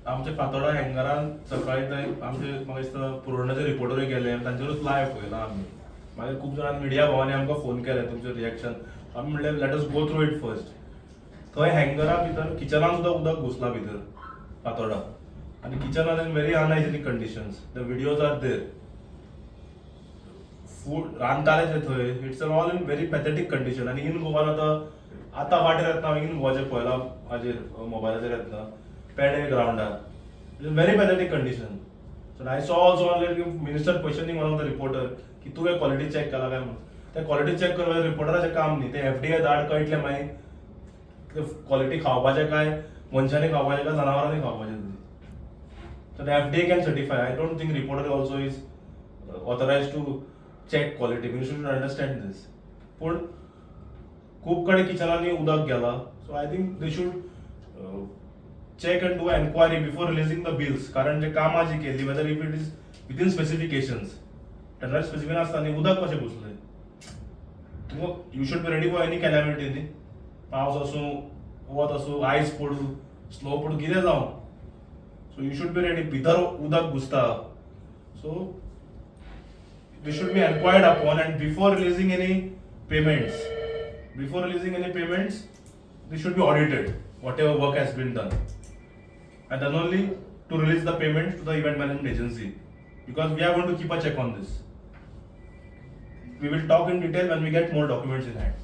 आमच्या फातोडा हँगरान सकाळी थंय आमचे, म्हाका दिसता, पुरवणाचे रिपोर्टरूय गेले, तांचेरूच लायव्ह पळयला आमी. मागीर खूब जाणांनी, मिडिया भावांनी आमकां फोन केले, तुमचें रिएक्शन. आमी म्हणलें, let us go through it first. थंय हँगरा भितर, किचनान सुद्दां उदक घुसला भितर फातोडा आनी किचनान in very unhygienic conditions. The videos are there. Food रांदताले ते थंय, it's all in very pathetic condition. आनी इन गोवान आतां आतां वाटेर येतना हांवें इन गोवाचें पळयलां, हाजेर मोबायलाचेर येतना, पेडे ग्रावंडार it's very pathetic condition. So I saw also online minister questioning one of the reporter की तुवें क्वॉलिटी चॅक केला काय म्हणून. ते क्वॉलिटी चॅक करपाचें रिपोर्टराचें काम न्ही. ते एफडीए धाड, कळटलें मागीर क्वॉलिटी खावपाचें काय मनशांनी खावपाचें काय जनावरांनी खावपाचें तें. So the FDA can certify. I don't think reporter also is authorized to check quality. We should understand this. पूण खूब कडेन किचनांनी उदक गेला, so I think they should check and do enquiry before releasing the bills, कारण जे कामां जी केल्ली, whether if it is within specifications. Tender specification आसता न्ही, उदक कशें घुसलें? तुमकां you should be ready for any calamity न्ही. पावस आसूं, वत आसूं, आयस पडूं, स्नो पडूं, कितें जावं, so you should be ready. भितर उदक घुसता, so they should be enquired upon, and before releasing any payments, they should be audited, whatever work has been done, and then only to release the payments to the event management agency, because we are going to keep a check on this. We will talk in detail when we get more documents in hand.